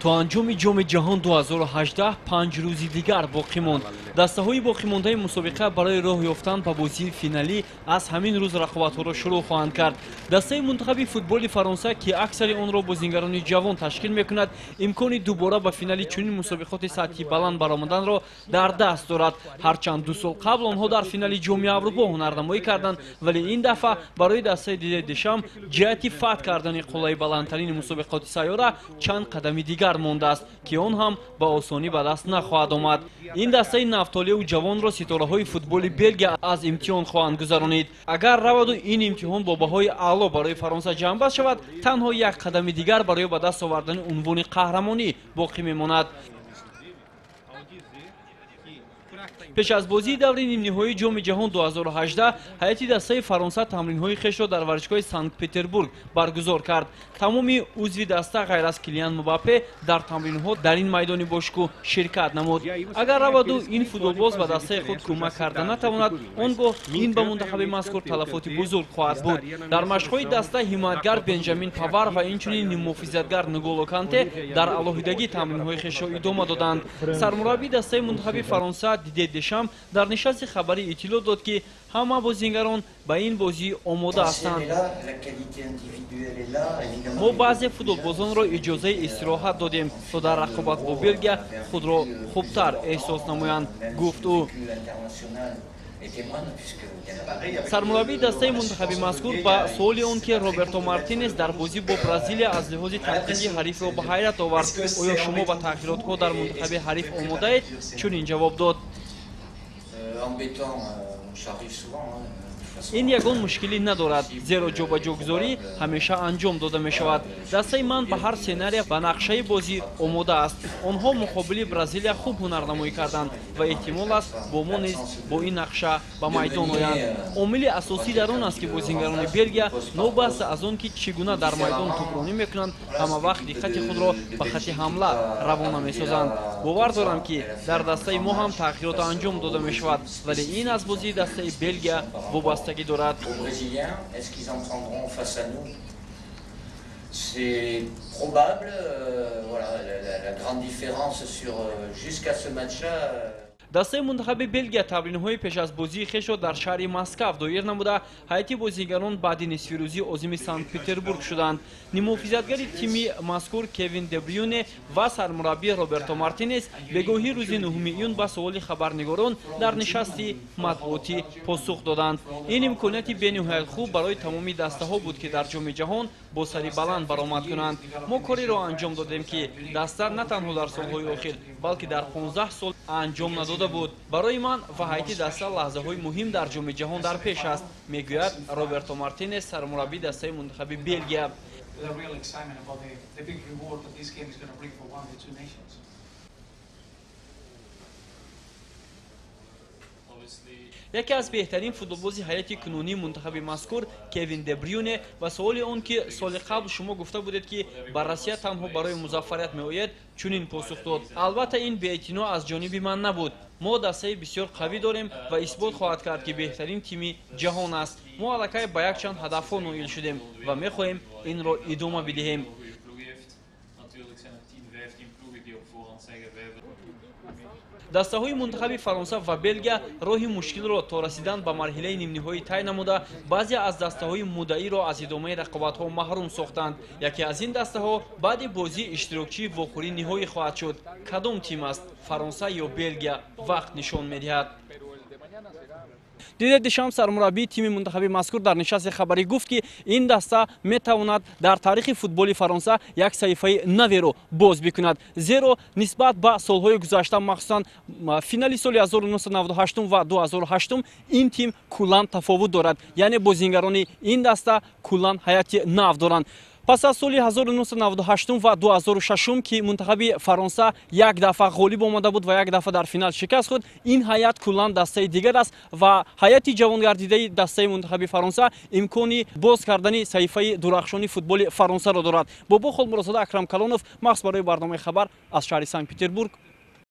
То анҷоми Ҷоми ҷаҳон 2018 5 рӯзи дигар боқӣ монд. Дастаҳои боқимондаи мусобиқа барои роҳ ёфтан ба бозии финалӣ аз ҳамин рӯз рақобатҳоро шурӯъ хоҳанд кард. Дастаи мунтахаби футболи Фаронса, ки аксари онро бозингарони ҷавон ташкил мекунад, имкони дубора ба финали чунин мусобиқоти сатҳи баланд баромаданро дар даст дорад. Ҳарчанд 2 сол қабл онҳо дар финали Ҷоми Аврупо ҳунарнамоӣ карданд, вале ин дафъа барои дастаи Дидье Дешам ҷиҳати фатҳ кардани қуллаи баландтарини мусобиқоти сайёра чанд қадами дигар мондааст, ки он ҳам ба осонӣ ба даст нахоҳад омад. Ин дастаи нафтолиу ҷавонро ситораҳои футболи Белгия аз имтиҳон хоҳанд гузаронид. Агар раваду ин имтиҳон бо баҳои аъло барои Фаронса ҷамъбаст шавад, танҳо як қадами дигар барои ба даст овардани унвони қаҳрамонӣ боқӣ мемонад. Пеш аз бозии даври нимниҳоии Ҷоми ҷаҳон 2018 ҳайати дастаи Фаронса тамринҳои хешро дар варзишгоҳи Санкт-Петербург баргузор кард. Тамоми узви даста ғайр аз Килиан Мбаппе дар тамринҳо дар ин майдони бошкӯҳ ширкат намуд. Агар раваду ин футболбоз ба дастаи худ кӯмак карда натавонад, он гоҳ ин ба мунтахаби мазкур талафоти бузург хоҳад буд. Дар машқҳои даста ҳимоятгар Бенҷамин Павар ва инчунин ниммуҳофизатгар Нголо Канте дар алоҳидагӣ тамринҳои хешро идома доданд. Сармураббии дастаи мунтахаби Фаронса Дидье Дешам дар нишасти хабарӣ иттилоъ дод, ки ҳама бозингарон ба ин бозӣ омода ҳастанд. Мо баъзе футболбозонро иҷозаи истироҳат додем, то дар рақобат бо Белгия худро хубтар эҳсос намоянд, гуфт ӯ. Сармураббии дастаи мунтахаби мазкур ба суоли он, ки Роберто Мартинес дар бозӣ бо Бразилия аз лиҳози тактикӣ ҳарифро ба ҳайрат овард, оё шумо ба тағйиротҳо дар мунтахаби ҳариф омодаед, чунин ҷавоб дод. Ин ягон мушкилӣ надорад, зеро ҷобаҷогузорӣ ҳамеша анҷом дода мешавад. Дастаи ман ба ҳар сценария ва нақшаи бозӣ омода аст. Онҳо муқобили Бразилия хуб ҳунарнамоӣ карданд ва эҳтимол аст бо мо низ бо ин нақша ба майдон оянд. Омили асосӣ дар он аст, ки бозингарони Белгия новобаста аз он, ки чӣ гуна дар майдон тӯбронӣ мекунанд, ҳама вақт диққати худро ба хати ҳамла равона месозанд. Бовар дорам, ки дар дастаи мо ҳам тағйирот анҷом дода мешавад, вале ин аз бозии дастаи Белгия вобастагӣ дорад. C'est probable, voilà, la grande différence sur jusqu'à ce match-là. Дастаи мунтахаби Белгия тамринҳои пеш аз бозии хешро дар шаҳри Москав доир намуда, ҳайати бозигарон баъди нисфирӯзӣ озими Санкт-Петербург шуданд. Ниммуҳофизатгари тими мазкур Кевин Дебрюне ва сармураббӣ Роберто Мартинес бегоҳӣ рӯзи 9 июн ба суоли хабарнигорон дар нишасти матбуотӣ посух доданд. Ин имконияти бениҳоят хуб барои тамоми дастаҳо буд, ки дар Ҷоми ҷаҳон бо сари баланд баромад кунанд. Мо кореро анҷом додем, ки даста на танҳо дар солҳои охир, балки дар 15 сол анҷом надода буд. Барои ман ва ҳайати даста лаҳзаҳои муҳим дар Ҷоми ҷаҳон дар пеш аст, мегӯяд Роберто Мартинес, сармураббии дастаи мунтахаби Белгия. Яке аз беҳтарин футболбози ҳайати кунунии мунтахаби мазкур Кевин Дебрюне ба суоли он, ки соли қабл шумо гуфта будед, ки ба Россия танҳо барои музаффарият меояд, чунин посух дод: албатта ин беэътино аз ҷониби ман набуд. Мо дастаи бисёр қавӣ дорем ва исбот хоҳад кард, ки беҳтарин тими ҷаҳон аст. Мо аллакай ба якчанд ҳадафҳо ноил шудем ва мехоҳем инро идома бидиҳем. Дастаҳои мунтахаби Фаронса ва Белгия роҳи мушкилро то расидан ба марҳилаи нимниҳоӣ тай намуда, баъзе аз дастаҳои муддаиро аз идомаи рақобатҳо маҳрум сохтанд. Яке аз ин дастаҳо баъди бозӣ иштирокчии вохӯрии ниҳоӣ хоҳад шуд. Кадом тим аст? Фаронса ё Белгия? Вақт нишон медиҳад. Дидье Дешам, сармураббии тими мунтахаби мазкур, дар нишасти хабарӣ гуфт, ки ин даста метавонад дар таърихи футболи Фаронса як саҳифаи наверо боз бикунад, зеро нисбат ба солҳои гузашта, махсусан финали соли 1998 ва 2008, ин тим куллан тафовут дорад. Яъне бозингарони ин даста куллан ҳайати нав доранд. Пас аз соли 1998 ва 2006, ки мунтахаби Фаронса як дафъа ғолиб омада буд ва як дафъа дар финал шикаст хӯрд, ин ҳайат куллан дастаи дигар аст ва ҳайати ҷавонгардидаи дастаи мунтахаби Фаронса имкони боз кардани саҳифаи дурахшони футболи Фаронсаро дорад. Бобо Холмуродзода, Акрам Калонов, махсус барои барномаи хабар аз шаҳри Санкт-Петербург,